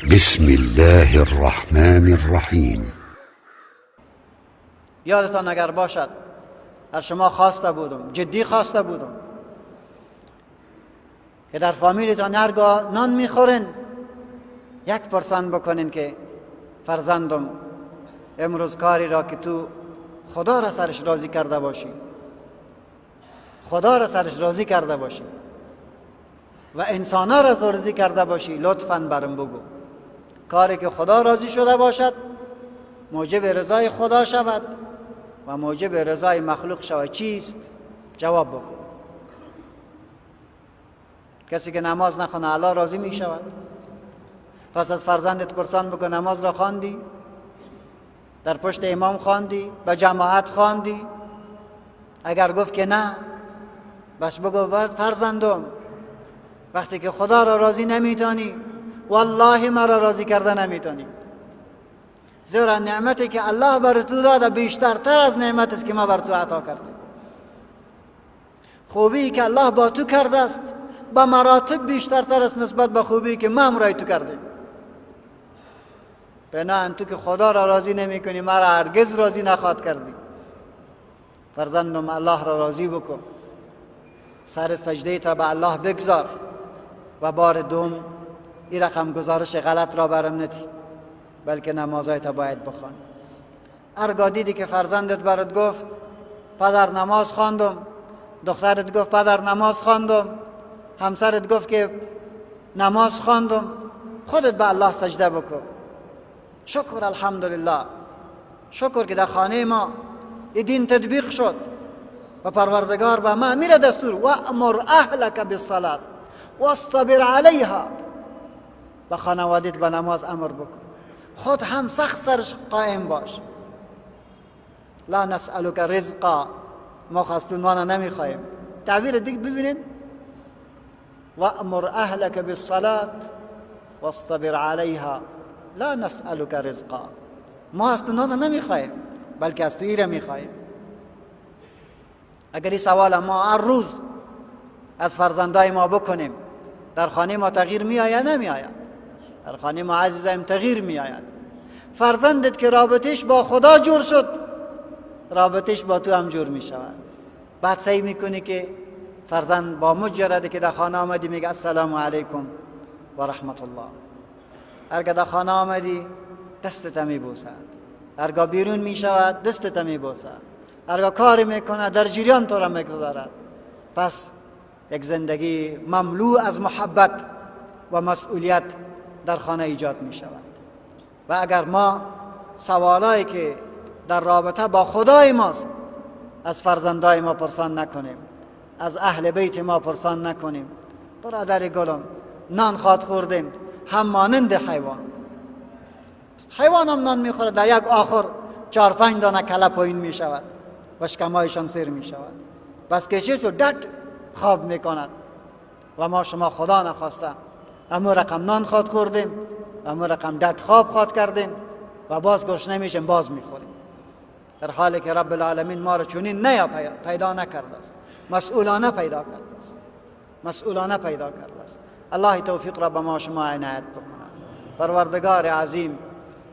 بسم الله الرحمن الرحیم. یادتان اگر باشد از شما خواسته بودم، جدی خواسته بودم که در فامیلتان هرگاه نان میخورین یک پرسان بکنین که فرزندم امروز کاری را که تو خدا را سرش راضی کرده باشی، خدا را سرش راضی کرده باشی و انسان را راضی کرده باشی، لطفاً برم بگو. کاری که خدا راضی شده باشد موجب رضای خدا شود و موجب رضای مخلوق شود چیست؟ جواب بگو. کسی که نماز نخونه الله راضی می شود؟ پس از فرزندت پرسان بکن نماز را خواندی؟ در پشت امام خواندی؟ به جماعت خواندی؟ اگر گفت که نه، بس بگو فرزندم وقتی که خدا را راضی نمیتانی، والله مرا راضی کرده نمیتانی، زیرا نعمتی که الله بر تو داده بیشترتر از نعمت است که ما بر تو عطا کردیم. خوبی که الله با تو کرده است به مراتب بیشترتر است نسبت به خوبی که ما همراه تو کردیم. بنابراین تو که خدا را راضی نمی کنی، مرا هرگز راضی نخواد کردی. فرزندم الله را راضی بکن، سر سجده تا به الله بگذار و بار دوم این رقم گزارش غلط را برم ندی، بلکه نمازهای تا باید بخوان. هرگاه دیدی که فرزندت برات گفت پدر نماز خواندم، دخترت گفت پدر نماز خواندم، همسرت گفت که نماز خواندم، خودت به الله سجده بکن. شکر الحمدلله، شکر که در خانه ما این دین تطبیق شد و پروردگار به ما میره دستور و امر اهلک بالصلاة واصطبر علیها، به خانوادت به نماز امر بکن، خود هم سخت سرش قائم باش. لا نسألک رزقا، ما خواستونمانه نمیخوایم. تعبیر دیگه ببینید، و امر اهلک بالصلاة واصطبر علیها لا نسألک رزقا، ما از تو نان نمیخوایم بلکه از تو ایره میخوایم. اگر این سوال ما هر روز از فرزندای ما بکنیم، در خانه ما تغییر میآید؟ نمیآید. در خانه ما عزیزم تغییر میآید. فرزندت که رابطش با خدا جور شد، رابطش با تو هم جور میشود. بعد سعی میکنی که فرزند با مجرده که در خانه آمدی میگه السلام علیکم و رحمت الله. هرگاه در خانه آمدی دستت میبوسد، هرگاه بیرون میشود دستت میبوسد، هرگاه کاری میکنه در جریان تو را میگذارد. پس یک زندگی مملو از محبت و مسئولیت در خانه ایجاد می شود. و اگر ما سوالایی که در رابطه با خدای ماست از فرزندای ما پرسان نکنیم، از اهل بیت ما پرسان نکنیم، برادر گلم نان خواد خوردیم هم مانند حیوان، حیوان هم نان میخوره، در یک آخر 4-5 دانه کله پایین می شود و شکمایشان سیر می شود، بس کشید و دد خواب میکند. و ما شما خدا نخواسته امو رقم نان خواد خوردیم، امو رقم دد خواب خواد کردیم و باز گرسنه میشیم، باز میخوریم، در حالی که رب العالمین ما را چنین نیا پیدا نکرده است، مسئولانه پیدا کرده است، مسئولانه پیدا کرده است. الله توفیق را به ما شما عنایت بکند. پروردگار عظیم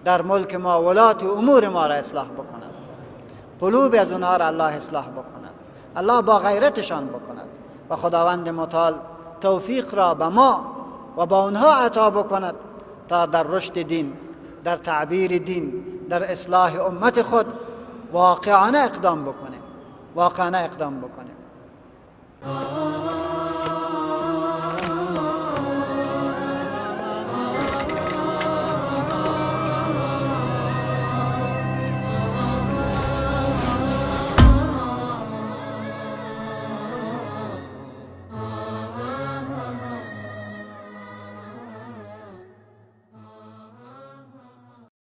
در ملک ما ولات امور ما را اصلاح بکند، قلوب از اونها را الله اصلاح بکند، الله با غیرتشان بکند و خداوند متعال توفیق را به ما و با اونها عطا بکند تا در رشد دین، در تعبیر دین، در اصلاح امت خود واقعانه اقدام بکنیم، واقعانه اقدام بکنیم.